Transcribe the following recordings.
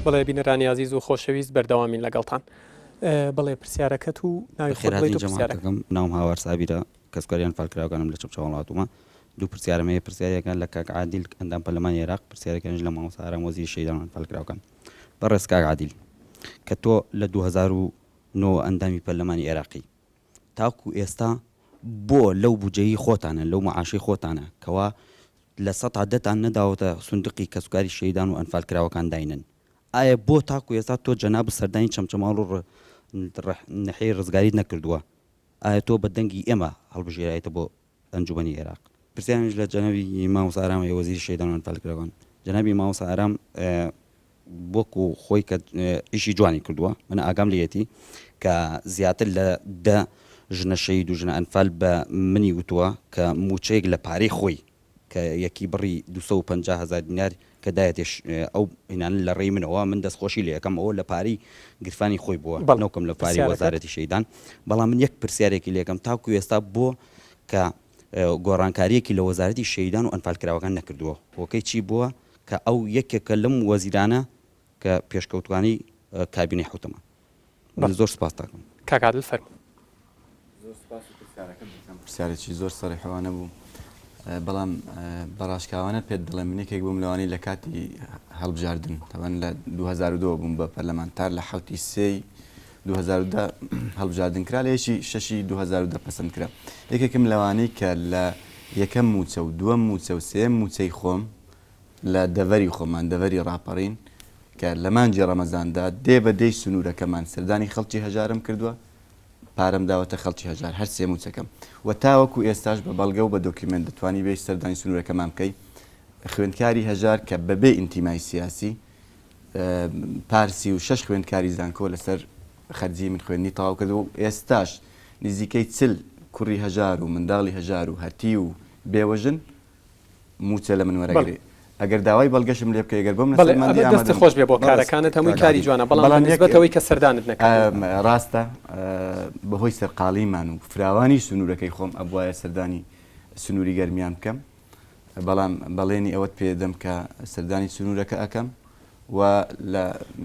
بەڵێ بینەرانی ئازیز و خۆشەویست بەردەوامین لەگەڵتان. بەڵێ پرسیارەکەت و ناوی خۆت بڵێیت بەخێرهاتنی و پرسیارەکەت. جەماعەتەکەم ناوم هاوار سابیرە کەسوکاری ئەنفالکراوەکانم لە چەمچەماڵ هاتوومە دوو پرسیارم هەیە پرسیارێکان لە کاک عادیل ئەندام پەرلەمانی عێراق پرسیارەکانیش لە مامۆستا ئارام وەزیری شەهیدان و ئەنفالکراوەکان بەڕێز کاک عادیل کە تۆ لە 2009 ئەندامی پەرلەمانی عێراقی تاکو ئێستا بۆ لەو بوجەی خۆتانە لەو معاشەی خۆتانە کەوا لە سەتا دەتان نەداوەتە سندوقی کەسوکاری شەهیدان و ئەنفالکراوەکان داینن ئایا بۆ تاکو ئێستا تۆ جەنابت سەردانی چەمچەماڵ و نەحیەی ڕزگاریت نەکردووە؟ ئایا تۆ بە دەنگی ئێمە هەڵبژێرایتە بۆ ئەنجومەنی ئێراق؟ پرسیارمیش لە جەنابی مامۆستا ئارام هەیە وەزیری شەهیدان و ئەنفالکراوان. جەنابی مامۆستا ئارام وەکو خۆی کە ئیشی جوانی کردووە من ئاگام لێیەتی کە زیاتر لە دە ژنە شەهید و ژنە ئەنفال بە منی وتووە کە مووچەیەک لە پارەی خۆی کە یەکی بڕی 250 هەزار دینار کە دایەتێ ئەو هینانە لە ڕێی منەوە من دەستخۆشی لێ ئەکەم ئەوە لە پارەی گیرفانی خۆی بووە بەڵێ نەوکەم لە پارەی پرسیارەکەت؟ وەزارەتی شەهیدان بەڵام من یەک پرسیارێکی لێ ئەکەم تاکو ئێستا بۆ کە گۆڕانکارییەکی لە وەزارەتی شەهیدان و ئەنفالکراوەکان نەکردووە هۆکەی چی بووە کە ئەو یەکێکە لەم وەزیرانە کە پێشکەوتوانەی کابینەی حەوتەمە. من بەڵێ زۆر سوپاستان دەکەم. کاک عادل فەرموو. زۆر سوپاسی پرسیارەکەت دەکەم، پرسیارێکی زۆر سەریحوانە بوو، بەڵام بە ڕاشکاوانە پێت دەڵێم من یەکێک بووم لەوانەی لە کاتی هەڵبژاردن تەبەن لە 2002 بووم بە پەرلەمانتار لە حوتی سێی 2010 هەڵبژاردن کرا لە یەکی شەشی 2010 پەسەند کرا یەکێکم لەوانەی کە لە یەکەم مووچە و دووەم مووچە و سێیەم مووچەی خۆم لە دەڤەری خۆمان، دەڤەری ڕاپەڕین، کە لە مانگی ڕەمەزاندا دێ بە دێی سنوورەکەمان سەردانی خەڵکی هەژارم کردووە، پارەم داوەتە خەڵکی هەژار، هەر سێ مووچەکەم و تاوەکو ئێستاش بە بەڵگە و بە دۆکیومێنت دەتوانی بێی سەردانی سنوورەکەمان بکەی، خوێندکاری هەژار کە بەبێ ئینتیمای سیاسی پار 36 خوێندکاری زانکۆ لەسەر خەرجی من خوێندنی تەواو کردووە و ئێستاش نزیکەی 40 کوڕی هەژار و منداڵی هەژار و هەتیو و بێوەژن مووچە لە من وەرەگرێ ئەگەر داوای بەڵگەشم لێ بکەی گەر بۆم بەڵێ نەسەلماندی ئەمە دەستت ئامادەم. خۆش بێ بۆ بەڕێز کارەکانت هەمووی کاک کاری عادل جوانە بەڵام بە بەڵام یەک نیسبەت ئەوەی کە سەردانت نەکردووە. ڕاستە بەهۆی سەرقاڵیمان و فراوانی سنوورەکەی خۆم ئەبوایە سەردانی سنووری گەرمیان بکەم بەڵام بەڵێنی ئەوەت پێ دەم کە سەردانی سنوورەکە ئەکەم و لە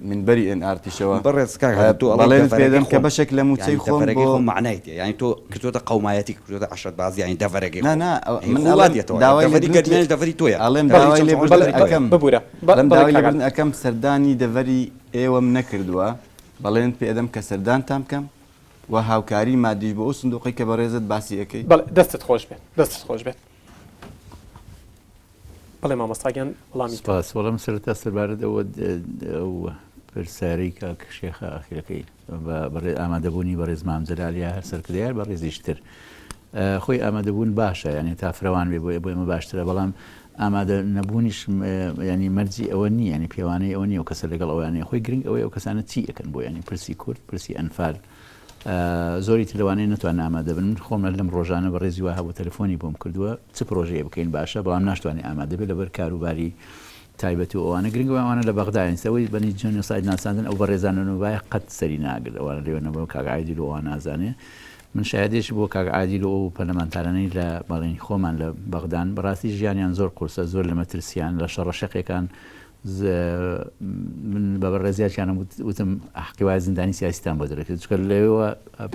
مینبەری ئێن ئاڕ تیشەوە بەڕێز کاک هادی تۆ ئەڵێی بەڵێنت پێ دەڤەرەکەی دەم کە خۆم بەشێک لە مووچەی یانی خۆم دەڤەرەکەی بۆ خۆم مەعنای تێ یانی تۆ کردووەتە قەومایەتی کردووەتە عەشرەتبازی یانی دەڤەرەکەی نا خۆم نا یانی من خۆ وا ئەڵێم دێتەوە داوای دەڤەری لێبوردنت لێ گەرمیانیش دەڤەری تۆیە ئەڵێم دەڤەری داوای چەمچەماڵ لێبوردن بەڵێ دەڤەری تۆیە ئەکەم ببورە ئەڵێم بەڵێ داوای کاک لێبوردن عادل. ئەکەم سەردانی دەڤەری ئێوەم نەکردووە بەڵێنت پێ ئەدەم کە سەردانتان بکەم و هاوکاری مادیش بۆ ئەو سندوقەی کە بەڕێزت باسی ئەکەی. بەڵێ دەستت خۆش بێت دەستت خۆش بێت. بەڵێ مامۆستا گیان وەڵامی تۆ. سپاس. وەڵا من سەرەتا سەربارەت ئەوە ئەو پرسیارەی کاک شێخە ئاخیرەکەی بە بەڕێ ئامادەبوونی بەڕێز مام جەلال یا هەر سەرکردە یا بەڕێزیش تر خۆی ئامادەبوون باشە یعنی تا فرەوان بێ بۆ بۆ ئێمە باشترە بەڵام ئامادە نەبوونیش ینی مەرجی ئەوە نییە ینی پێوانەی ئەوە نییە و کەسە لەگەڵ ئەوانەیە خۆی گرنگ ئەوەی ئەو کەسانە چی ئەکەن بۆ ینی پرسی کورد پرسی ئەنفال زۆری تر لەوانەیە نەتوانن ئامادە بن، من خۆم هەر لەم ڕۆژانە بەڕێزی وا هەبوو تەلەفۆنی بۆم کردووە چ پرۆژەیە بکەین باشە بەڵام ناشتوانێ ئامادە بێت لەبەر کاروباری تایبەت و ئەوانە گرنگە ئەوانە لە بەغدایان ئێستا ئەوەی بەنی جینۆساید ناساندن ئەو بەڕێزانە نەبایە قەت سەری ناگرت ئەوانە لەوێ نەبوون کاک عادیل و ئەوان نازانێ من شایەدێکی بۆ کاک عادیل و ئەو پەرلەمانتارانەی لە بەڵێنی خۆمان لە بەغدان بەڕاستی ژیانیان زۆر قورسە زۆر لە مەترسیان لە شەڕەشەقێکان من بە بەڕێزیاکیانم وتم حەقی وایە زیندانی سیاسیتان بۆ دەرەکرێت چونکە لەوێوە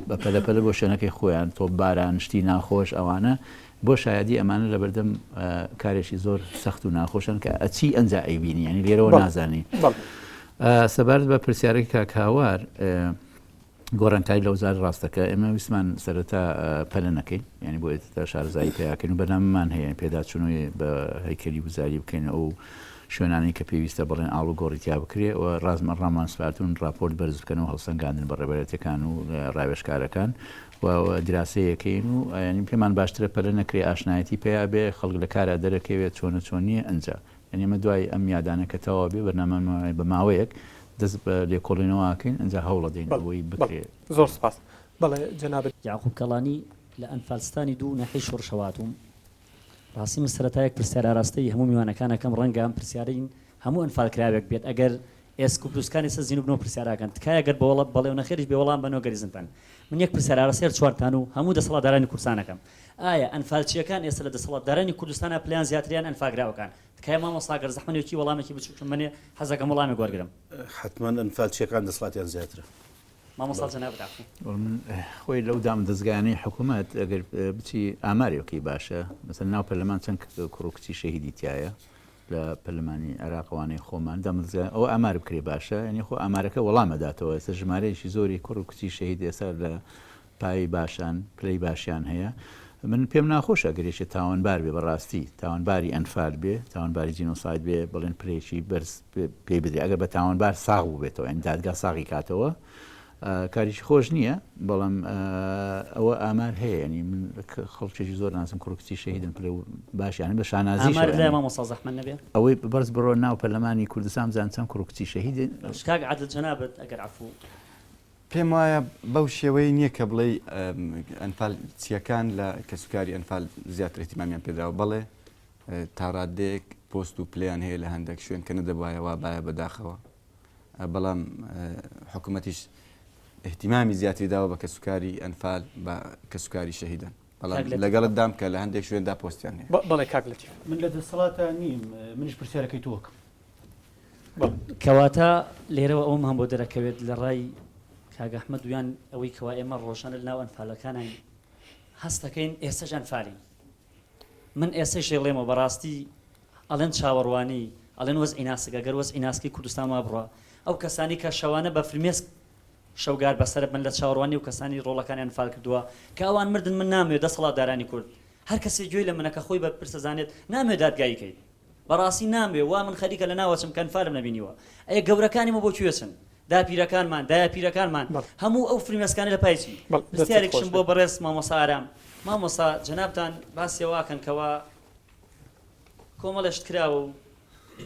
بە پەلە پەلە بۆ شوێنەکەی خۆیان تۆپباران شتی ناخۆش ئەوانە بۆ شایەدی ئەمانە لەبەردەم کارێکی زۆر سەخت و ناخۆشن کە ئەچی ئەنجا ئەیبینی ینی لێرەوە نازانی سەبارەت بە پرسیارێک کاک هاوار گۆڕانکاری لە وەزارەت ڕاستەکە ئێمە ویستمان سەرەتا پەلە نەکەین یعنی بۆ ئێستا شارەزایی پیاکەین و بەرنامەمان هەیە پێداچوونەوەی بە هەیکەلی وزاری بکەین ئەو شوێنانەی کە پێویستە بڵێن ئاڵ و گۆڕی تیا بکرێ و ڕازمە ڕامان سپارتون راپۆرت بەرز بکەن و هەڵسەنگاندن بە ڕێبەرەتەکان و ڕاوێژکارەکان و دراسەیەکەین و ینی پێمان باشترە پەلە نەکرێ ئاشنایەتی پیا بێ خەڵک لە کارا دەرەکەوێت چۆنە چۆن نییە ئەنجا یانی ئێمە دوای ئەم یادانە کە تەواو بێ بەرنامەمان وایە بە ماوەیەک دەست بە لێکۆڵینەوە ئەکەین ئەنجا هەوڵەدەین بەڵێ ئەوەی بەڵێ بکرێ. زۆر سوپاس. بەڵێ جەنابت. یەعقوب کەڵانی، لە ئەنفالستانی دوو ناحیەی شۆڕشەوە هاتووم. ڕاستی من سەرەتا یەک پرسیار ئاراستەی هەموو میوانەکان ئەکەم ڕەنگە ئەم پرسیارەی هەموو ئەنفالکراوێک بێت ئەگەر ئێسک و بروسکانی سەر زیندوو بنەوە پرسیار ئەکەن تکایە گەر بەوەڵە بەڵێ و نەخێریش بێ وەڵام بەنەوە گەر ئیزنتان من یەک پرسیار ئاراستەی هەر چوارتان و هەموو دەسەڵاتدارانی کوردستان ئەکەم ئایا ئەنفالچییەکان ئێستا لە دەسەڵاتدارانی کوردستانا پلەیان زیاترە یان ئەنفاکراوەکان؟ تکایە مامۆستا گەر زەحمەت نەبێ وەڵامێکی بچووکم بەنێ حەزەکەم وەڵامێک وەرگرم. حەتمەن ئەنفالچیەکان دەسڵاتیان زیاترە. مامۆستا جەنابت عەفو. من خۆی لەو دام دەزگایانەی حکوومەت ئەگەر بچی ئامارێکی باشە مەسەن ناو پەرلەمان چەند کوڕ و کچی شەهیدی تایە لە پەرلەمانی عێراق ئەوانەی خۆمان دامەزرا ئەوە ئامار بکرێ باشە یعنی خۆ ئامارەکە وەڵام ئەداتەوە ئێستا ژمارەیەکی زۆری کوڕ و کچی شەهید ئێستا لە پای باشان پلەی باشیان هەیە من پێم ناخۆشە گەر یەکێ تاوانبار بێ بەڕاستی تاوانباری ئەنفال بێ تاوانباری جینۆساید بێ بڵێن پلەیەکی بەرز پێی بدرێ ئەگەر بە تاوانبار ساغ بووبێتەوە یعنی دادگا ساغی کاتەوە کاریی خۆش نییە بەڵام ئەوە ئامار هەیە ینی من خەڵکێکی زۆر ناسم کوڕ کچی شەهیدن پلە باشیان بە شانازی مامۆستا زەحمەت نەبێ ئەوەی بەرز بڕۆ ناو پەرلەمانی کوردستان بزان چەند کوڕ کچی شەهیدن کاک عادل جەنابت ئەگەر عەفوو. پێم وایە بەو شێوەیە نییە کە بڵێی ئەنفال چییەکان لە کەسوکاری ئەنفال زیاتر ئیهتیمامیان پێدراوە بەڵێ تاڕادەیەک پۆست و پلەیان هەیە لە هەندێک شوێن کە نەدەبوایە وابایە بەداخەوە بەڵام حکوومەتیش اهتیمامی زیاتری داوە بە کەسوکاری ئەنفال بە کەسوکاری شەهیدان بەڵام لەگەڵت دام کە لە هەندێک شوێندا پۆستیان هەیە. بەڵێ کاک لەتیف. من لە دەسەڵاتا نیم منیش پرسیارەکەی تۆ ئەکەم. کەواتە لێرەوە ئەوەمان بۆ دەرەکەوێت لە ڕای کاک ئەحمەد و یان ئەوەی کەوا ئێمە ڕۆژانە لە ناو ئەنفالەکانین هەستەکەین ئێستەش ئەنفالین من ئێستەش ئەیڵێمەوە بەڕاستی ئەڵێن چاوەڕوانی ئەڵێن وەزعی ناسک ئەگەر وەزعی ناسکی کوردستان وا بڕوا ئەو کەسانی کە شەوانە بە فرمێسک شەوگار بەسەر بن لە چاوەڕوانی و کەسانی ڕۆڵەکانیان ئەنفال کردووە کە ئەوان مردن من نامەوێت دەسەڵاتدارانی کورد هەر کەسێ گوێی لە منە کە خۆی بەرپرس ئەزانێت نامەوێت دادگایی کەیت بەڕاستی نامەوێ وا من خەریکە لە ناوەچم کە ئەنفالم نەبینیوە ئەیە گەورەکانی مە بۆ کوێ چن داپیرەکانمان دایەپیرەکانمان هەموو ئەو فرمێسکانە لە پای چی پرسیارێکشم بۆ بەڕێز مامۆستا ئارام مامۆستا جەنابتان باسی ئەوە ئەکەن کەوا کۆمەڵێ شت کراوە و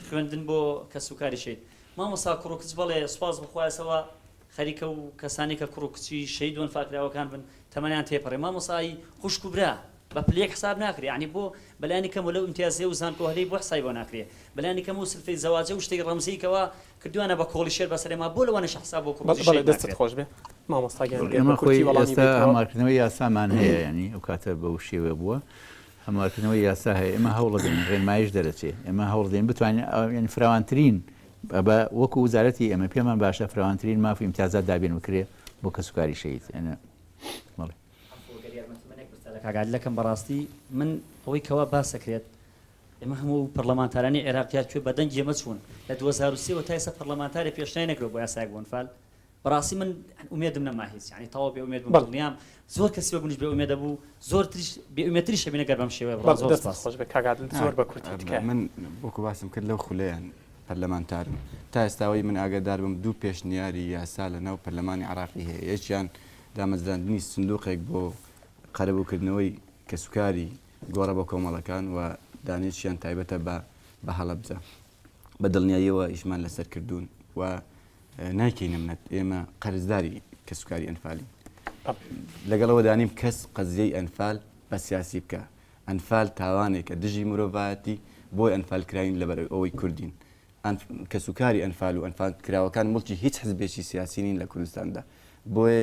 خوێندن بۆ کەسوکاری شەهید مامۆستا کوڕ و کچ بەڵێ سوپاس بۆ خوا ئێستا خەریکە و کەسانی کە کوڕ و کچی شەهید و ئەنفالکراوەکان بن تەمەنیان تێپەڕێ مامۆستا ئەی خوشک و برا بە پلەیەک حساب ناکرێ یانی بۆ بەلایەنی کەم لەو ئیمتیازیە و زانکۆ هەلەی بۆ حسابی بۆ ناکرێ بەلایەنی کەم و سلفەی زەواجە و شتێک ڕەمزی کەوا کردویانە بە کۆڵی شێر بەسەر ئێمە بۆ لەوانەشە حساب بۆ کوڕ و کچی بەڵێ شەهید دەستت ناکرێت. خۆش بێ مامۆستا گیان گەر ئێمە بە کورتی خۆی وەڵامی ئێستا بەیتەوە. هەموارکردنەوەی یاسامان هەیە یانی ئەو کاتە بەو شێوەیە بووە هەموارکردنەوەی یاسا هەیە ئێمە هەوڵەدەین ڕێنمایش دەرەچێ ئێمە هەوڵدەین بتوانین یانی فراوانترین بە وەکو وزارەتی ئێمە پێمان باشە فراوانترین ماف و ئیمتیازات دابین بکرێ بۆ کەسوکاری شەهید یانی بەڵێ. عەفو گەر یارمەتی من یەک پرسیار لە کاک عادل ئەکەم بەڕاستی من ئەوەی کەوا باس ئەکرێت ئێمە هەموو پەرلەمانتارانی عێراق یا کوێ بەدەنگی ئێمە چوون لە 2003 وە تا ئێستا پەرلەمانتارێ پێشنای نەکردوە بۆ یاسایەک بۆ ئەنفال بەڕاستی من ئومێدم نەما هیچ یانی تەواو بێ ئومێد بووم بەڵێ. دڵنیام زۆر کەسی وەک منیش بێ ئومێد ئەبوو زۆرتریش بێ ئومێدتریش ئەبین ئەگەر بەم شێوەیە بڕوا بەڵێ زۆر دەستت سوپاس. خۆش بێ کاک عادل زۆر بە کورتی تکایە. من وەکو باسم کرد لەو خولەیان پەرلەمانتارم تا ئێستا ئەوەی من ئاگادار بم دوو پێشنیاری یاسا لە ناو پەرلەمانی عێراقی هەیە یەکیان دامەزراندنی سندوقێک بۆ قەرەبووکردنەوەی کەسوکاری گۆڕە بەکۆمەڵەکان و دانێکیان تایبەتە بە بە هەڵەبجە بە دڵنیاییەوە ئیشمان لەسەر کردوون و نایکەینە منەت ئێمە قەرزداری کەسوکاری ئەنفالین لەگەڵ ئەوەدا نیم کەس قەزیەی ئەنفال بە سیاسی بکە ئەنفال تاوانێکە دژی مرۆڤایەتی بۆی ئەنفال کراین لەبەر ئەوەی کوردین کەسوکاری ئەنفال و ئەنفال کراوەکان موڵکی هیچ حزبێکی سیاسی نین لە کوردستاندا بۆیە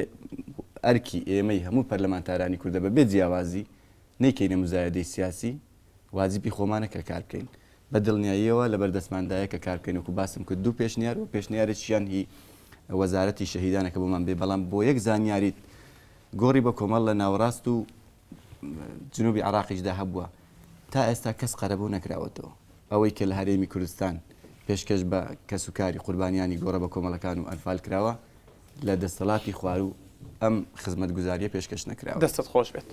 ئەرکی ئێمەی هەموو پەرلەمانتارانی کوردە بە بێ جیاوازی نەیکەینە مزایەدەی سیاسی واجبی خۆمانە کە کار بکەین بە دڵنیاییەوە لەبەردەستماندایە کە کار بکەین وەکو باسم کرد دوو پێشنیار و پێشنیارێکیان هی وەزارەتی شەهیدانە کە بۆمان بێ بەڵام بۆ یەک زانیاریت گۆڕی بە کۆمەڵ لە ناوەڕاست و جنوبی عراقیشدا هەبووە تا ئێستا کەس قەرەبوو نەکراوەتەوە ئەوەی کە لە هەرێمی کوردستان پێشکەش بە کەسوکاری قوربانیانی گۆڕە بە کۆمەڵەکان و ئەنفال کراوە لە دەستەڵاتی خواروو ئەم خزمەتگوزاریە پێشکەش نەکراوە. دەستت خۆش بێت.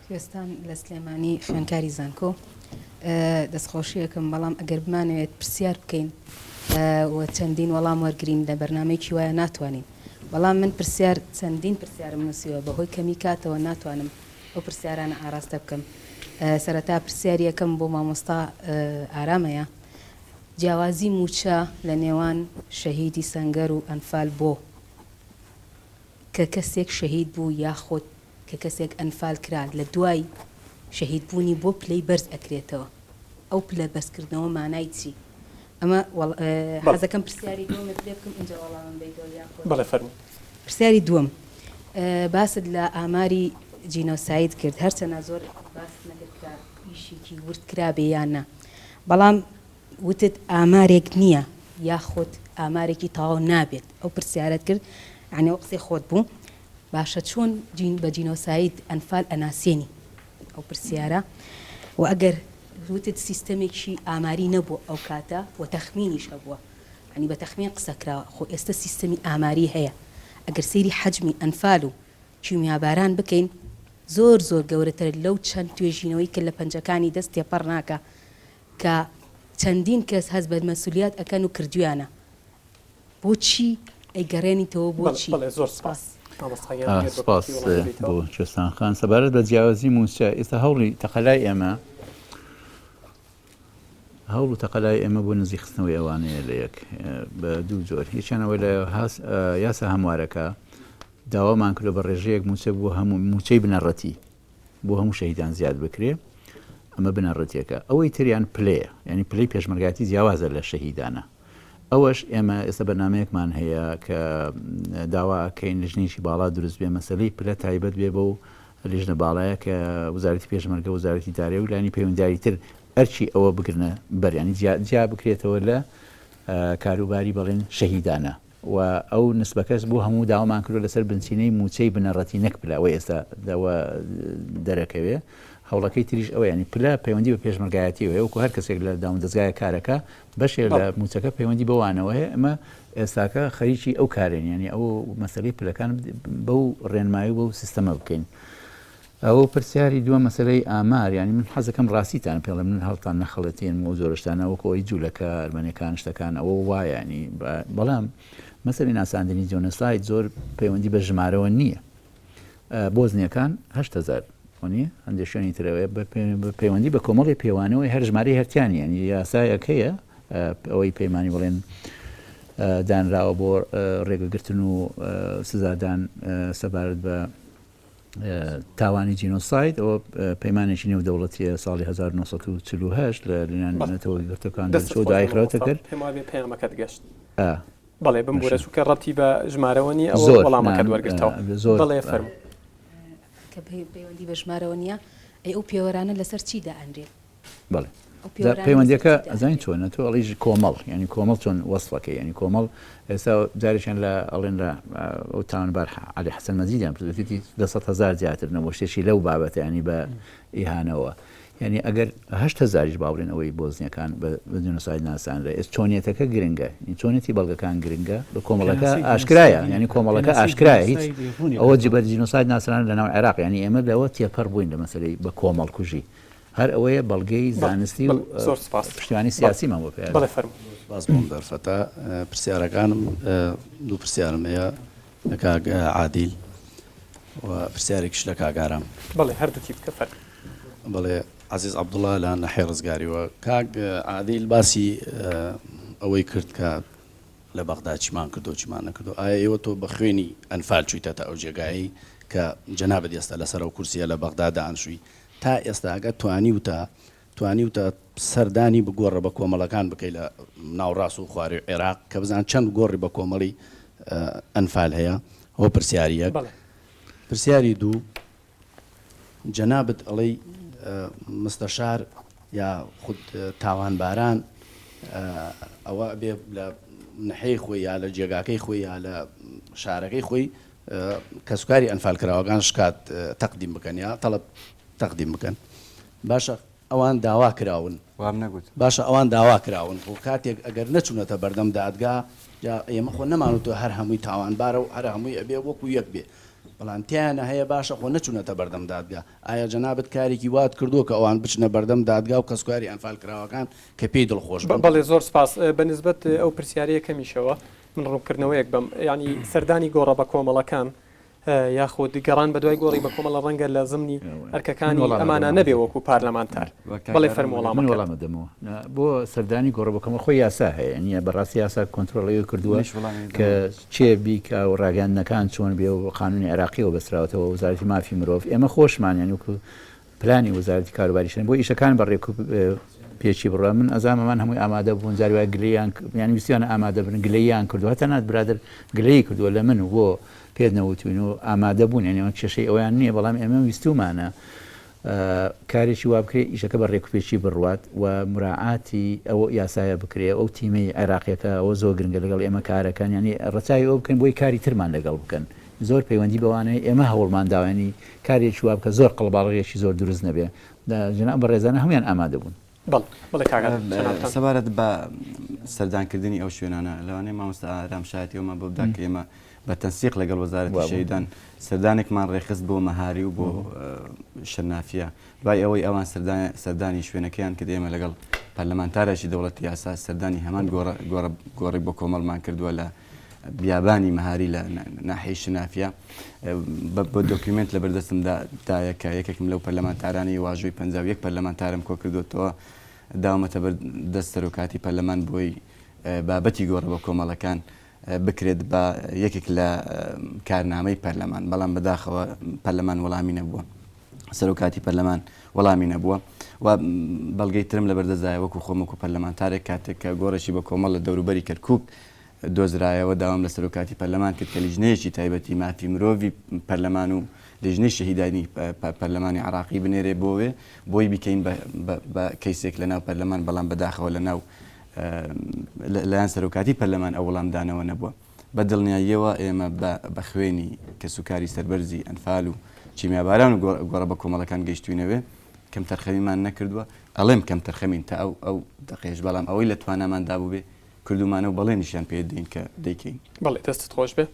کوێستان لە سلێمانی خوێندکاری زانکۆ دەستخۆشیەکەم بەڵام ئەگەر بمانەوێت پرسیار بکەین و چەندین وەڵام وەرگین لە بەرنمەیەکی وایە ناتوانین بەڵام من پرسیار چەندین پرسیارم نووسیوە بەهۆی کەمی کاتەوە ناتوانم ئەو پرسیارانە ئاراستە بکەم سەرەتا پرسیاری یەکەم بۆ مامۆستا ئارامەیە جیاوازی مووچە لە نێوان شەهیدی سەنگەر و ئەنفال بۆ؟ کە کەسێک شەهید بوو یاخود کە کەسێک ئەنفال کرا لە دوای شەهید بوونی بۆ پلەی بەرز ئەکرێتەوە ئەو پلە بەرز کردنەوە مانای چی؟ ئەمە حەزەکەم پرسیاری دووەمت لێ بکەم ئینجا وەڵامم بەیتەوە یاخود بەڵێ فەرموو. پرسیاری دووەم باست لە ئاماری جینۆساید کرد هەرچەنە زۆر باست نەکرد کە ئیشێکی ورد کرابێ یان نا بەڵام. وتت ئامارێک نییە یاخود ئامارێکی تەواو نابێت ئەو پرسیارەت کرد یانی ئەو قسەی خۆت بوو باشە چۆن بە جینۆساید ئەنفال ئەناسێنی ئەو پرسیارە و ئەگەر وتت سیستەمێکی ئاماری نەبوو ئەو کاتە و تەخمینیش هەبووە یانی بە تەخمین قسە کراوە خۆ ئێستە سیستەمی ئاماری هەیە ئەگەر سەیری حەجمی ئەنفال و کیمیاباران بکەین زۆر زۆر گەورەترە لەو چەند توێژینەوەی کە لە پەنجەکانی دەست تێپەڕ ناکا کە چەندین کەس هەست بە مەسولیات ئەکەن و کردویانە بۆچی ئەیگەڕێنیتەوە بۆچی؟ بەڵێ زۆر سپاس مامۆستا گیان ئەگەر بە سپاس کورتی وەڵام بدەیتەوە. بۆ کوێستان خان سەبارەت بە جیاوازی مووچە ئێستا هەوڵی تەقەلای ئێمە هەوڵ و تەقەلای ئێمە بۆ نزیک خستنەوەی ئەوانەیە لە یەک بە دوو جۆر یەکیان ئەوەی لە یاسا هەموارەکە داوامان کردوە بە ڕێژەیەک مووچە بۆ هەموو مووچەی بنەڕەتی بۆ هەموو شەهیدان زیاد بکرێ ئەمە بنەڕەتیەکە ئەوەی تریان پلەیە یعنی پلەی پێشمەرگاتی جیاوازە لە شەهیدانە ئەوەش ئێمە ئێستا بەرنمەیەکمان هەیە کە داوا ئەکەین لژنێکی باڵا دروست بێ مەسلەی پلە تایبەت بێ بەو لیژنە باڵایە کە وزارەتی پێشمەرگە وزارەتی دارایی و لایەنی پەیوەندیداری تر ئەرکی ئەوە بگرنە بەر یانی جیا بکرێتەوە لە کاروباری بەڵێن شەهیدانە و ئەو نسبەکەش بۆ هەموو داوامان کردوە لەسەر بنچینەی موچەی بنەڕەتی نەک پلە ئەوەی ئێستا دەوە دەرەکەوێ هەوڵەکەی تریش ئەوە ینی پلە پەیوەندی بە پێشمەرگایەتیەوە هەیە وەکو هەر کەسێک لە دامودەزگایەک کارەکە بەشێ لە موچەکە پەیوەندی بەوانەوە هەیە ئەمە ئێستاکە خەریکی ئەو کارێن یانی ئەو مەسەلەی پلەکان بەو ڕێنمایی و بەو سیستەمە بکەین. ئەوە پرسیاری دووە مەسەلەی ئامار یانی من حەزەکەم ڕاستیتان پێڵێم من هەڵتان نەخەڵەتێنم ئەو جۆرە شتانە وەکو ئەوەی جوولەکە ئەرمەنەکان شتەکان ئەوە وایە ینی بەڵام مەسەلەی ناساندنی جۆنۆساید زۆر پەیوەندی بە ژمارەوە نییە. بۆزنیەکان 8000 وەنیە هەندێک شوێنی ترەوەیە بە پەیوەندی بە کۆمەڵی پێوانەوەی هەر ژمارەی هەرتیان یانی یاسایەک هەیە ئەوەی پەیمانی بڵێن دانراوە بۆ ڕێگەگرتن و سزادان سەبارەت بە تاوانی جینۆساید ئەوە پەیمانێکی نێودەوڵەتیە ساڵی 1948 لە لەلایەن نەتەوە یەکگرتووەکان دەرچوو دوای خراوەتە کرد پێم وابێ پەیامەکەت گەشت بەڵێ بمبورە چونکە ڕەبتی بە ژمارەوە نییە ئەوە زۆر وەڵامەکەت وەرگرتەوە زۆر بەڵێ فەرموو. کە پەیوەندی بە ژمارەوە نییە ئەی ئەو پێوەرانە لەسەر چی دائەنرێن؟ بەڵێ پەیوەندیەکە ئەزانی چۆنە تۆ ئەڵیژ کۆمەڵ ینی کۆمەڵ چۆن وەسفەکەی ینی کۆمەڵ ئێستا جارێکیان لە ئەڵێن لە ئەو تاوانبار علی حەسەن مەجیدیان پرسیویەتی 200 هەزار زیاتر نەبوو شتێکی لەو بابەتە ینی بە ئیهانەوە یعنی ئەگەر هەشت هەزاریش با بڵێن ئەوەی بۆزنیەکان بە جینۆساید ناسانرا ئێس چۆنیەتەکە گرنگە چۆنێتی بەڵگەکان گرنگە بە کۆمەڵەکە ئاشکرایە ینی کۆمەڵەکە ئاشکرایە هیچ ئەوە جبەر جینۆساید ناسران لەناو عێراق ینی ئێمە لەوە تێپەڕ بووین لە مەسەلەی بە کۆمەڵکوژی هەر ئەوەیە بەڵگەی زانستی و زۆر سپاس پشتیوانی سیاسیمان بۆ پێ بەڵێ فەرموو. سپاس بۆ ئەم دەرفەتە. پرسیارەکانم دوو پرسیارم هەیە لە کاک عادیل و پرسیارێکیش لە کاک ئارام. بەڵێ هەردووکی بکە فەرموو. بەڵێ عەزیز عەبدوڵا لە ناحیەی ڕزگاریوە. کاک عادیل باسی ئەوەی کرد کە لە بەغدا چیمان کردو چیمان نەکردو ئایا ئێوە تۆ بە خوێنی ئەنفال چویتەتە ئەو جێگایەی کە جەنابت ئێستا لەسەر ئەو کورسیە لە بەغدا دانشوی تا ئێستا ئەگەر توانیوتە توانیوتە سەردانی بگۆڕە بە کۆمەڵەکان بکەی لە ناوڕاست و خواروی عێراق کە بزان چەند گۆڕی بە کۆمەڵی ئەنفال هەیە ئەوە پرسیاری یەک پرسیاری دوو جەنابت ئەڵێی مستەشار یا خود تاوانباران ئەوە ئەبێ لە نەحەی خۆی یا لە جێگاکەی خۆی یا لە شارەکەی خۆی کەسوکاری ئەنفالکراوەکان شکات تەقدیم بکەن یا تەڵەب تەقدیم بکەن باشە ئەوان داوا کراون. وام نەگوت. باشە ئەوان داوا کراون خۆ کاتێک ئەگەر نەچونەتە بەردەم دادگا جا ئێمە خۆ نەمانوتوە هەر هەمووی تاوانبارە و هەر هەمووی ئەبێ وەکو یەک بێ بەڵام تیایانە هەیە باشە خۆ نەچونەتە بەردەم دادگا ئایا جەنابت کارێکی وات کردوە کە ئەوان بچنە بەردەم دادگا و کەسوکاری ئەنفالکراوەکان کە پێی دڵخۆش بن؟ بەڵێ زۆر سپاس بە نسبەت ئەو پرسیارە یەکەمیشەوە من ڕوونکردنەوەیەک بەم یانی سەردانی گۆڕە بەکۆمەڵەکان یاخود گەڕان بەدوای گۆڕی بەکۆمەڵە ڕەنگە لە زمنی ئەرکەکانی ئەمانە نەبێ وەکو پارلەمانتار. بەڵێ فەرموو وەڵامەکەت. من وەڵام ئەدەمەوە. بۆ سەردانی گۆڕە بەکۆمەڵ خۆی یاسا هەیە نییە بەڕاستی یاسا کۆنترۆڵی ئەوەی کردووە کە کێ بیکا و ڕاگەیاندنەکان چۆن بێ و قانونی عێراقیەوە بەستراوەتەوە وەزارەتی مافی مرۆڤ ئێمە خۆشمان یانی وەکو پلانی وەزارەتی کاروباری ژنان بۆ ئیشەکان بە ڕێک و پێکی بڕوا من ئەزانم ئەمان هەمووی ئامادە بوون جاری وایە گلەییان یان ویستیانە ئامادە بن گلەییان کردووە هەتا نات برادەر گلەیی کردووە لە من و بۆ پێت نەوتوین و ئامادە بوون یانی ئەمە کێشەی ئەویان نییە بەڵام ئێمە ویستومانە. کارێکی وا بکرێ ئیشەکە بە ڕێکوپێکی بڕوات و مراعاتی ئەو یاسایە بکرێ ئەو تیمەی عێراقیەکە ئەوە زۆر گرنگە لەگەڵ ئێمە کارەکەن یانی ڕەچاوی ئەوە بکەن بۆی کاری ترمان لەگەڵ بکەن زۆر پەیوەندی بەوانەیە ئێمە هەوڵمان داوە یانی کارێکی وا بکە زۆر قەڵباڵغیەکی زۆر دروست نەبێ جەناب بەڕێزانە هەموویان ئامادە بوون. بەڵێ بەڵێ کاک عادل جەنابتان. سەبارەت بە سەردانکردنی ئەو شوێنانە لەوانەیە مامۆستا ئارام شایەتی ئەومان بۆ بدا کە ئێمە بە تەنسیق لەگەڵ وەزارەتی شەهیدان سەردانێکمان ڕێکخست بۆ مەهاری و بۆ شەنافیە دوای ئەوەی ئەوان سەردانی شوێنەکەیان کرد ئێمە لەگەڵ پەرلەمانتارێکی دەوڵەتی یاسا سەردانی هەمان گۆڕی بۆ کۆمەڵمان کردووە لە بیابانی مەهاری لە ناحیەی شنافیە بە دۆکیومێنت لە بەردەستمدا دایە کە یەکێکم لەو پەرلەمانتارانەی واژۆی 51 پەرلەمانتارم کۆکردوێتەوە داومەتە بەر دەست سەرۆکاتی پەرلەمان بۆی بابەتی گۆڕە بە کۆمەڵەکان بکرێت بە یەکێک لە کارنامەی پەرلەمان بەڵام بەداخەوە پەرلەمان وەڵامی نەبووە سەرۆکاتی پەرلەمان وەڵامی نەبووە و بەڵگەی ترم لەبەردەستدایە وەکو خۆم وەکو پەرلەمانتارێک کاتێک کە گۆڕێکی بە کۆمەڵ لە دەوروبەری کەرکوک دۆزرایەوە داوام لە سەرۆکاتی پەرلەمان کرد کە لیژنەیەکی تایبەتی مافی مرۆڤی پەرلەمان و لیژنەی شەهیدانی پەرلەمانی عراقی بنێرێ بۆوێ بۆی بیکەین بە کەیسێک لە ناو پەرلەمان بەڵام بەداخەوە لە ناو لایەن سەرۆکاتی پەرلەمان ئەو وەڵامدانەوە نەبووە. بە دڵنیاییەوە ئێمە بە خوێنی کەسوکاری سەربەرزی ئەنفال و کیمیاباران و گۆڕە بەکۆمەڵەکان گەیشتوینەوێ، کەمتەرخەمیمان نەکردووە، ئەڵێم کەمتەرخەمین تا ئەو ئەو دەقەیەش، بەڵام ئەوەی لە تواناماندا بووبێ کردوومانە و بەڵێنیشیان پێ دەین کە دەیکەین. بەڵێ دەستت خۆش بێ.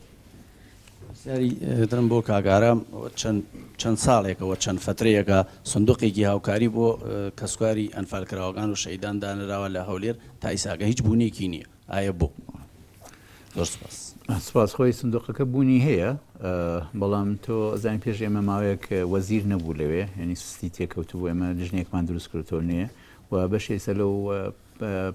پرسیاری ترم بۆ کاک ئارام، چەند چەند ساڵێکە و چەند فەترەیەکە سندوقێکی هاوکاری بۆ کەسوکاری ئەنفالکراوەکان و شەهیدان دانراوە لە هەولێر تا ئیساکە هیچ بوونێکی نییە ئایا بۆ؟ زۆر سوپاس. سوپاس خۆی سندوقەکە بوونی هەیە بەڵام تۆ ئەزانی پێش ئێمە ماوەیەک وەزیر نەبوو لەوێ یعنی سستی تێکەوتبوو ئێمە لیژنەیەکمان دروست کردەوە نوێ و بەشێکە لەو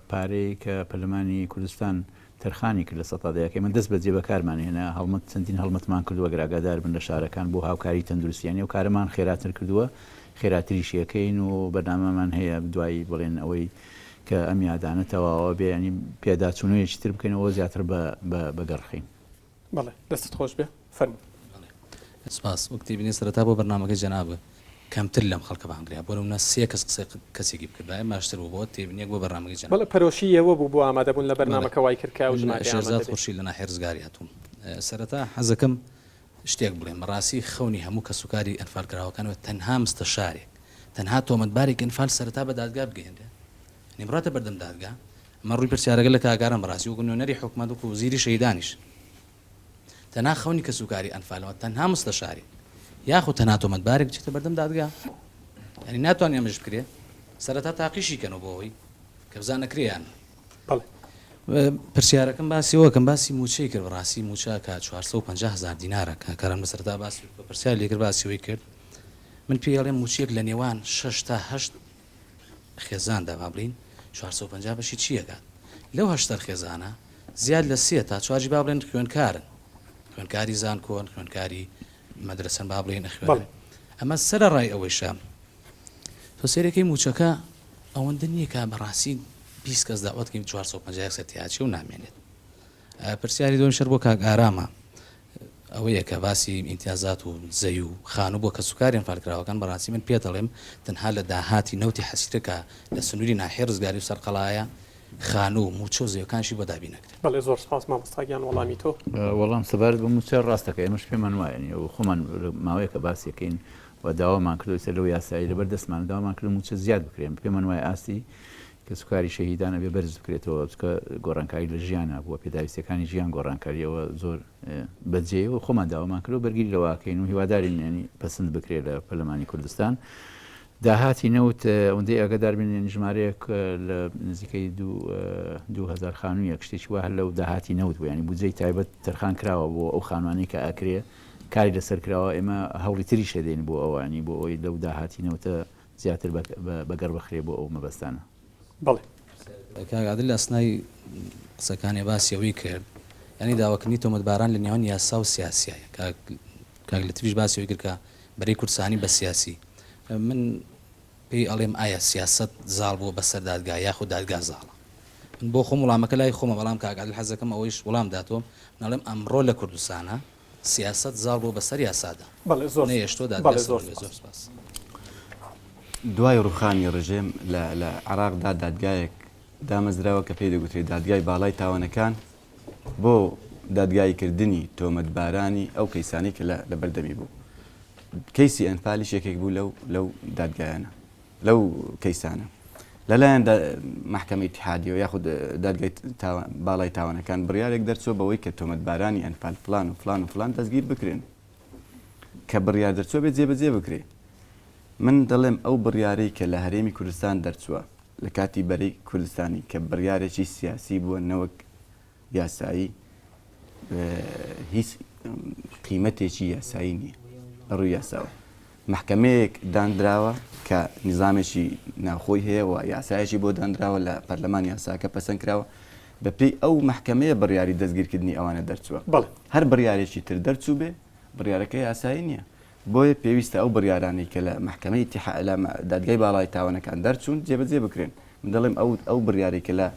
پارەی کە پەرلەمانی کوردستان تەرخانی کرد لە سەتا دەیەکەی من دەست بەجێ بەکارمان هێنا هەڵمەت چەندین هەڵمەتمان کردووە گەر ئاگادار بن لە شارەکان بۆ هاوکاری تەندروستی یانی ئەو کارەمان خێراتر کردووە خێراتریش یەکەین و بەرنامەمان هەیە دوایی بڵێن ئەوەی کە ئەم یادانە تەواوە بێ ینی پێداچوونەوەیەکی تر بکەینەوە زیاتر بە بەگەڕخین. بەڵێ دەستت خۆش بێ فەرموو. بەڵێ سوپاس وەک تێبینی سەرەتا بۆ بەرنامەکەی جەنابت کەمتر لەم خەڵکە بانگریا بۆ نمونە سێ کەس قسەی کەسێکی بکردایە باشتر بوو بۆ تێبینیەک بۆ بەرنامەکەی جەنابت. بەڵێ پەرۆشی ئێوە بوو بۆ ئامادەبوون لە بەرنامەکە وای کرد کە ئەو من ژمارەیە ئامادە شێرزاد بێ. خورشید لە ناحیەی ڕزگاری هاتووم سەرەتا حەزەکەم شتێک بڵێم بەڕاستی خەونی هەموو کەسوکاری ئەنفالکراوەکان وە تەنها مستەشارێک تەنها تۆمەتبارێکی ئەنفال سەرەتا بە دادگا بگەیەنرێ یانی بڕاتە بەردەم دادگا ئەمە ڕووی پرسیارەکە لە کاک ئارام بەڕاستی وەکو نوێنەری حکومەت وەکو وەزیری شەهیدانیش تەنها خەونی کەسوکاری ئەنفالەوە تەنها مستەشارێک یاخود تەنها تۆمەتبارێک بچێتە بەردەم دادگا یعنی ناتوانێت ئەمەش بکرێ سەرەتا تاقیشی کەنەوە بۆ ئەوەی کە بزانە کرێ یان بەڵێ. پرسیارەکەم باسی ئەوەکەم باسی موچەی کرد بەڕاستی موچە کە 450 هەزار دینارە کە کارم لە سەرەتا باسی بە پرسیار لێ کرد باسی ئەوەی کرد من پێی ئەڵێم موچەیەک لە نێوان 6 تا 8 خێزاندا با بڵێین 450 بەشی چی ئەکات لەو هەشت خێزانە زیاد لە سێ تا چوارجی با بڵێن خوێنکارن خوێنکاری زانکۆن خوێنکاری مەدرەسەن با بڵێن ئەخوێنن ئەمە سەرەڕای ئەوەیشە تۆ سەیرەکەی موچەکە ئەوەندە نییە کە بەڕاستی 20 کەس داوەت کەین 450 سەر تیاچێ و نامێنێت پرسیاری دووەم شەر بۆ کاک ئارامە ئەوەیە کە باسی ئیمتیازات و زەوی و خانوو بۆ کەسوکاری ئەنفالکراوەکان بەڕاستی من پێت دەڵێم تەنها لە داهاتی نەوتی حەسیرە کە لە سنووری ناحیەی ڕزگاری و سەرقەڵایە خانوو و مووچە و زەویەکانیشی بۆ دابین نەکرێت. بەڵێ زۆر سپاس مامۆستا گیان وەڵامی تۆ. وەڵام سەبارەت بە مووچە ڕاست دەکەی ئێمەش پێمان وایە یانی ئەوە خۆمان ماوەیەکە باسی ئەکەین و داوامان کردووە ئێستا لەو یاسایەی لەبەر دەستمانە داوامان کردووە مووچە زیاد بکرێن پێمان وایە ئاستی کەسوکاری شەهیدان ئەبێ بەرز بکرێتەوە چونکە گۆڕانکاری لە ژیانا بووە پێداویستیەکانی ژیان گۆڕانکاری ئەوە زۆر بەجێیە و خۆمان داوامان کردووە بەرگری لەوە ئەکەین و هیوادارین یانی پەسند بکرێت لە پەرلەمانی کوردستان داهاتی نەوت ئەوەندەی ئاگادار بین یانی ژمارەیەک لە نزیکەی 2000 خانوویەک شتێکی وا هەر لەو داهاتی نەوت بوو یانی بودجەی تایبەت تەرخان کراوە بۆ ئەو خانوانەی کە ئەکرێ کاری لەسەر کراوە ئێمە هەوڵی تریش ئەدەین بۆ ئەوانی بۆ ئەوەی لەو داهاتی نەوتە زیاتر بەگەڕ بخرێ بۆ ئەو مەبەستانە. بەڵێ. کاک عادل لە ئەسنای قسەکانێ باسی ئەوەی کرد یانی داواکردنی تۆمەتباران لە نێوان یاسا و سیاسیە کاک کاک لەتیفیش باسی ئەوەی کرد کە بەرەی کوردستانی بە سیاسی من پێی ئەڵێم ئایا سیاسەت زاڵ بووە بەسەر دادگا یاخود دادگا زاڵە من بۆ خۆم وڵامەکە لای خۆمە بەڵام کاک عادل حەزەکەم ئەوەیش وڵام داتەوە من ئەڵێم ئەمڕۆ لە کوردستانە سیاسەت زاڵ بووە بەسەر یاسادا بەڵێ زۆر نەیەشتووە دادگا بەڵێ زۆر سەروەر بێت سپاس. زۆر سپاس. دوای ڕوخانی ڕژێم لە لە عێراقدا دادگایەک دامەزراوە کە پێی دەگوترێت دادگای باڵای تاوانەکان بۆ دادگاییکردنی تۆمەتبارانی ئەو کەیسانەی کە لە لەبەردەمی بوو. کەیسی ئەنفالیش یەکێک بوو لەو لەو دادگایانە لەو کەیسانە. لەلایەن مەحکەمەی ئیتیحادیەوە یاخود دادگای باڵای تاوانەکان بڕیارێک دەرچووە بەوەی کە تۆمەتبارانی ئەنفال فلان و فلان و فلان دەستگیر بکرێن کە بڕیار دەرچووە بێت جێبەجێ بکرێ. من دەڵێم ئەو بڕیارەی کە لە هەرێمی کوردستان دەرچووە لە کاتی بەرەی کوردستانی کە بڕیارێکی سیاسی بووە نەوەک یاسایی هیچ قیمەتێکی یاسایی نییە لە ڕووی یاساوە. مەحکەمەیەک داندراوە کە نیزامێکی ناوخۆی هەیە و یاسایەکی بۆ دانراوە لە پەرلەمان یاساکە پەسەند کراوە بەپێی ئەو مەحکەمەیە بڕیاری دەستگیرکردنی ئەوانە دەرچووە. هەر بڕیارێکی تر دەرچووبێ بڕیارەکە یاسایی نییە. بۆیە پێویستە ئەو بڕیارانەی کە لە مەحکەمەی ئیتیحا لە دادگای باڵای تاوانەکان دەرچوون جێبەجێ بکرێن. من دەڵێم ئەو ئەو بڕیارەی کە لە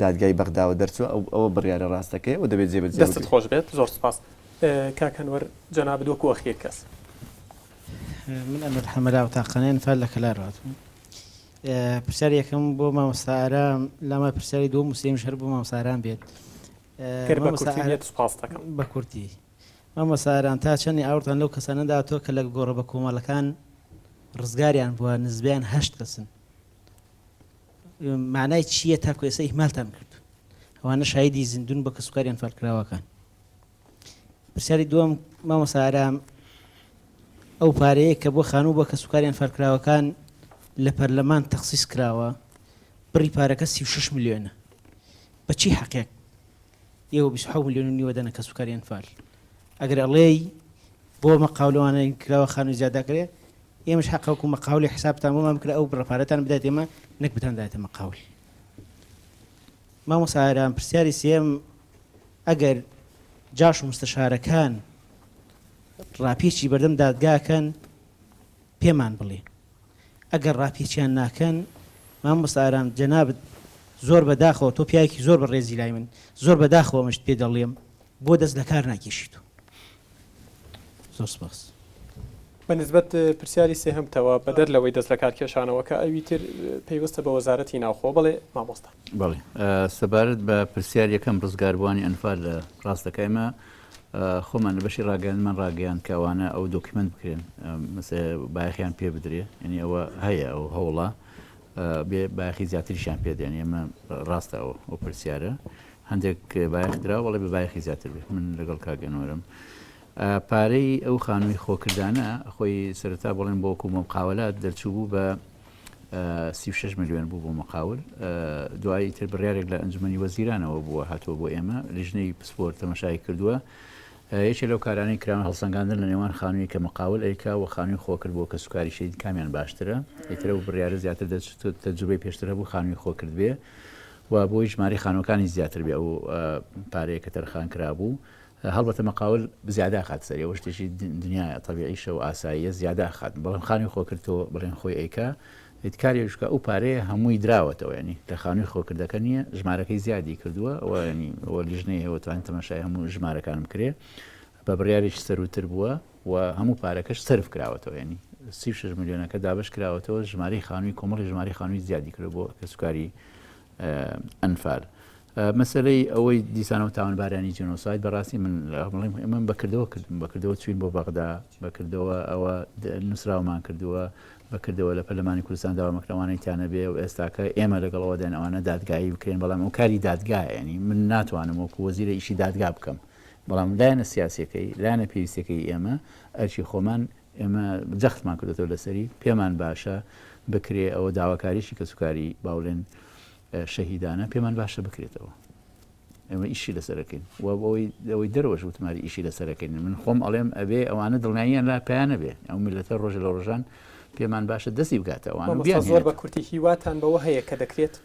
دادگای بەغداوە دەرچووە ئەو ئەوە بڕیارە ڕاستەکەیە و دەبێت جێبەجێ دەستت بکرێت. خۆش بێت زۆر سوپاس. کاک ئەنوەر جەنابت وەکو ئەخیر کەس. من ئەنوەر حەمەلاو تاقانەی ئەنفال لە کەلار هاتووم. پرسیاری یەکەم بۆ مامۆستا ئارام، لاما پرسیاری دووەم و سێیەمیش هەر بۆ مامۆستا ئارام بێت. گەر بە کورتی بێت سوپاست دەکەم. بە کورتی. مامۆستا ئارام تا چەندی ئاوڕتان لەو کەسانە داتەوە کە لە گۆڕە بەکۆمەڵەکان ڕزگاریان بووە نزبەیان هەشت کەسن معنای چییە تاکو ئێستا ئیهمالتان کردو ئەوانە شایدی زیندون بە کەسوکاری ئەنفالکراوەکان پرسیاری دووەم مامۆستا ئارام ئەو پارەیە کە بۆ خانوو بۆ کەسوکاری ئەنفالکراوەکان لە پەرلەمان تەخسیس کراوە بڕی پارەکە 36 ملیۆنە بە چی حەقێک ئێوە 27 ملیۆن و نیوە دەنە کەسوکاری ئەنفال ئەگەر ئەڵێی بۆ مەقاولەوانە کراوە خانووی زیاد دەکرێ ئێمەش حەقە وەکو مەقاولی حسابتان بۆمان بکرێ ئەو بڕە پارەتان بدات ئێمە نەک بتان دایتە مەقاول مامۆستا ئارام پرسیاری سێم ئەگەر جاش و مستەشارەکان ڕاپێچی بەردەم دادگاکەن پێمان بڵێ ئەگەر ڕاپێچیان ناکەن مامۆستا ئارام جەنابت زۆر بە داخەوە تۆ پیاوێکی زۆر بە ڕێزی لای من زۆر بە داخەوە ئەمەشت پێ دەڵێم بۆ دەست لە کار ناکێشیت و زۆر سپاس. بە نیسبەت پرسیاری سێهەمتەوە بەدەر لەوەی دەست لەکار کێشانەوەکە ئەوی تر پەیوەستە بە وەزارەتی ناوخۆ بەڵێ مامۆستا. بەڵێ سەبارەت بە پرسیار یەکەم ڕزگاربووانی ئەنفال لە ڕاستەکە ئێمە خۆمان لە بەشی ڕاگەیاندمان ڕاگەیاند کە ئەوانە ئەو دۆکیمەنت بکرێن بایەخیان پێ بدرێ یعنی ئەوە هەیە ئەو هەوڵە بێ بایەخی زیاتریشیان پێ دێن ئێمە ڕاستە ئەو ئەو پرسیارە هەندێک بایەخ درا بەڵێ بە بایەخی زیاتر بێت من لەگەڵ کاک ئەنوەرم پارەی ئەو خانووی خۆکردانە خۆی سەرەتا بڵێن بۆ وەکو مقاولات دەرچوو بوو بە 36 ملیۆن بوو بۆ مقاول دوایی تر بڕیارێک لە ئەنجومەنی وەزیرانەوە بووە هاتووە بۆ ئێمە لیژنەی پسپۆر تەمەشای کردووە یەکێ لەو کارانەی کراون هەڵسەنگاندن لە نێوان خانووی کە مقاول ئەیکا و خانووی خۆکرد بۆ کەسوکاری شەهید کامیان باشترە ئیتر ئەو بڕیارە زیاتر دەچێت تەجروبەی پێشتر هەبوو خانووی خۆکرد بێ و بۆی ژمارەی خانووەکانی زیاتر بێ ئەو پارەیە کە تەرخان کرابوو هەڵبەتە مقاول زیادە ئەخات سەری ئەوە شتێکی دنیایە تەبیعیشە و ئاساییە زیادە ئەخات بەڵام خانووی خۆکرد تۆ بڵێن خۆی ئەیکا کارێک بکە ئەو پارەیە هەمووی دراوەتەوە ینی لە خانووی خۆکردەکە نییە ژمارەکەی زیادی کردووە ئەوە ینی ئەوە لیژنەی هەیە توانین تەماشای هەموو ژمارەکان بکرێ بە بڕیارێکی سەرووتر بووە و هەموو پارەکەش سەرف کراوەتەوە ینی 36 ملیۆنەکە دابش کراوەتەوە ژمارەی خانووی کۆمەڵی ژمارەی خانووی زیادی کردووە بۆ کەسوکاری ئەنفال. مەسەلەی ئەوەی دیسانەوە تاوانبارانی جینۆساید بەڕاستی من بڵێم ئێمە بەکردەوە کردم بەکردەوە چوین بۆ بەغدا بەکردەوە ئەوە نووسراومان کردووە بەکردەوە لە پەرلەمانی کوردستان داوامەکرەوانەی تیانە بێ و ئێستاکە ئێمە لەگەڵ ئەوە دێن ئەوانە دادگایی بکرێن بەڵام ئەو کاری دادگایە ینی من ناتوانم وەکو وەزیرە ئیشی دادگا بکەم بەڵام لایەنە سیاسیەکەی لایەنە پێویستەکەی ئێمە ئەرکی خۆمان ئێمە جەختمان کردوێتەوە لەسەری پێمان باشە بکرێ ئەوە داواکاریشی کەسوکاری باولێن شەهیدانە پێمان باشە بکرێتەوە ئێمە ئیشی لەسەرەکەین و ئەوەی ئەوەی دەرەوەش وتماری ئیشی لەسەرەکەین من خۆم ئەڵێم ئەبێ ئەوانە دڵنیاییان لا پێیانە بێ ئەو میلەتە ڕۆژە لە ڕۆژان پێمان باشە دەستی بگاتەوە زۆر بە کورتی هیواتان بەوە هەیە کە دەکرێت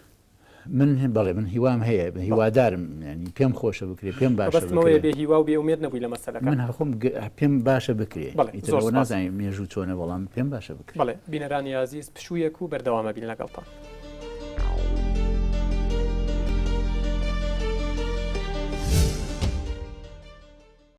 من بەڵێ من هیوام هەیە هیوادارم ینی پێم خۆشە بکرێ پێم باشە بکرێ بێ هیوا و بێ ئومێد نەبووی لە مەسەلەکە من هەر خۆم پێم باشە بکرێ ئیتر ئەوە نازانین مێژوو چۆنە بەڵام پێم باشە بکرێ بەڵێ بینەرانی ئازیز پشوویەک و بەردەوامە بین لەگەڵتان.